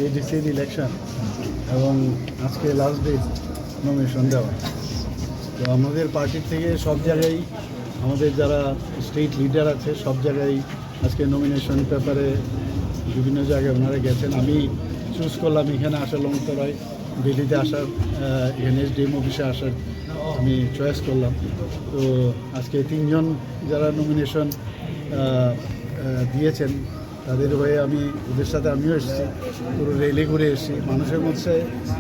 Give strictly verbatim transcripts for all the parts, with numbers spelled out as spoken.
এডিসির ইলেকশন এবং আজকে লাস্ট ডে নমিনেশন দেওয়া। তো আমাদের পার্টির থেকে সব জায়গায় আমাদের যারা স্টেট লিডার আছে, সব জায়গায় আজকে নমিনেশন পেপারে বিভিন্ন জায়গায় ওনারা গেছেন। আমি চুজ করলাম এখানে আসা, লংতরাই ভ্যালিতে আসার, আহ, এখানে এসডিএম অফিসে আসার আমি চয়েস করলাম। তো আজকে তিনজন যারা নমিনেশন, আহ, আহ, দিয়েছেন, তাদের হয়ে আমি, ওদের সাথে আমিও এসেছি, পুরো র্যালি ঘুরে এসেছি। মানুষের মধ্যে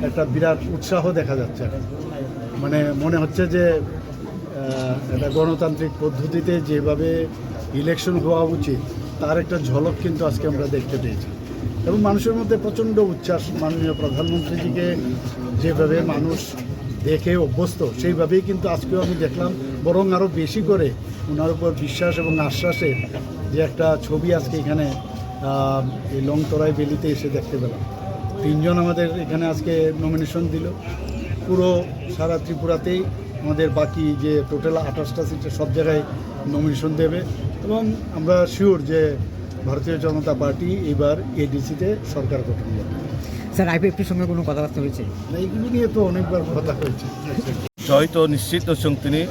একটা বিরাট উৎসাহ দেখা যাচ্ছে। মানে, মনে হচ্ছে যে, আহ, একটা গণতান্ত্রিক পদ্ধতিতে যেভাবে ইলেকশন হওয়া উচিত, তার একটা ঝলক কিন্তু আজকে আমরা দেখতে পেয়েছি। এবং মানুষের মধ্যে প্রচণ্ড উচ্ছ্বাস, মাননীয় প্রধানমন্ত্রীজিকে যেভাবে মানুষ দেখে অভ্যস্ত, সেইভাবেই কিন্তু আজকেও আমি দেখলাম, বরং আরও বেশি করে ওনার উপর বিশ্বাস এবং আশ্বাসের যে একটা ছবি আজকে এখানে, আহ, এই লংতরাই ভ্যালিতে এসে দেখতে পেলাম। তিনজন আমাদের এখানে আজকে নমিনেশন দিল। পুরো সারা ত্রিপুরাতেই আমাদের বাকি যে টোটাল আঠাশটা সিটে সব জায়গায় নমিনেশন দেবে এবং আমরা শিওর যে ভারতীয় জনতা পার্টি এবার এডিসিতে সরকার গঠন করবে। স্যার, আইপিএফটির সঙ্গে কোনো কথাবার্তা হয়েছে? না, এগুলো নিয়ে তো অনেকবার কথা হয়েছে। Joy to nischit no chwng tini,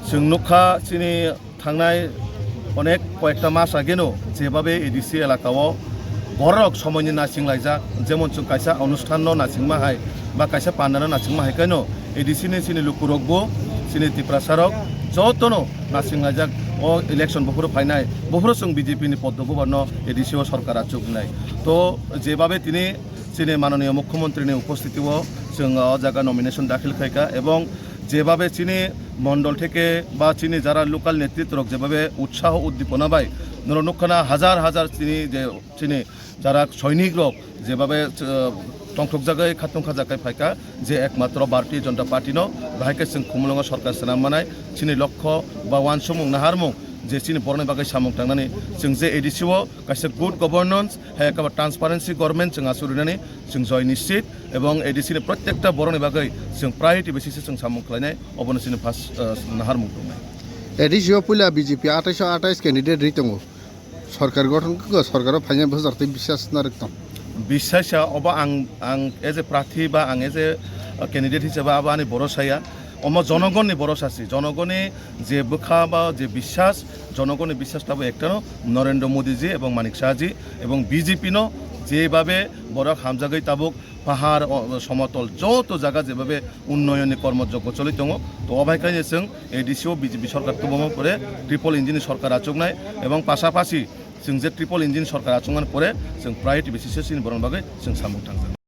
chwng nukha chini thangnai onek koyekta mas ageno jebabe A D C elaka o borok somoini nasing laijak, jemon chwng kaisa onusthan no nasingma hai ba kaisa panda no nasingma hai khe no A D C ni chini lukurok bo chini Tiprasa rok joto no nasing laijak. O election buphuru phainai, buphuru chwng B J P ni Poddo Bubar no A D C o sorkar achuknai. To jebabe tini chini mananiya Mukhyamantri ni upostiti o chwng o jaga nomination dakhil khaikha, ebong jebabe chini mondol theke ba chini jara local netritwrok jebabe utsaho uddipona bai norok nukkhana hajar hajar chini je chini jara soinik rok jebabe, uh, tongthokjagwi khatungkhajakgwi phaikha je ekmatro Bharatiya Janata Party no bahai khe chwng Khumulwngo sorkar swnam manai chini lokho ba uansukmung naharmung je chini borokni bagwi samung tangnani chwng je A D C o kaisa good governance hai ekaba transparency government chwng achuk rinani chwng joy nischit ebong A D C ni protekta borokni bagwi chwng priority basis o chwng samung khlainai, obono chini first, uh, naharmung tongnai. A D C o puila B J P atais atais candidate ri tongo. Sorkar gothon khe sorkaro phainai bwswk tei biswas narwk tong? Biswas ya, obo ang, ang as a prarthi ba ang as a, uh, candidate hisabe abo ani borosa ya. Omo jonogonni borosa si, jonogonni je bwkha ba je biswas, jonogonni biswas tabo ektano Narendra Modi ji ebong Manik Saha ji ebong B J P no jebabe borok hamjagwi tabuk pahar, o, somotol joto jaga jebabe unnayonni kormo joggo choli tongo. To obai khaini chwng A D C o B J P sorkar tubuma pore triple engine ni sorkar achuknai ebong pasapasi chwng je triple engine sorkar achukmani pore chwng priority basis o chini borokni bagwi chwng samung tangjaknai.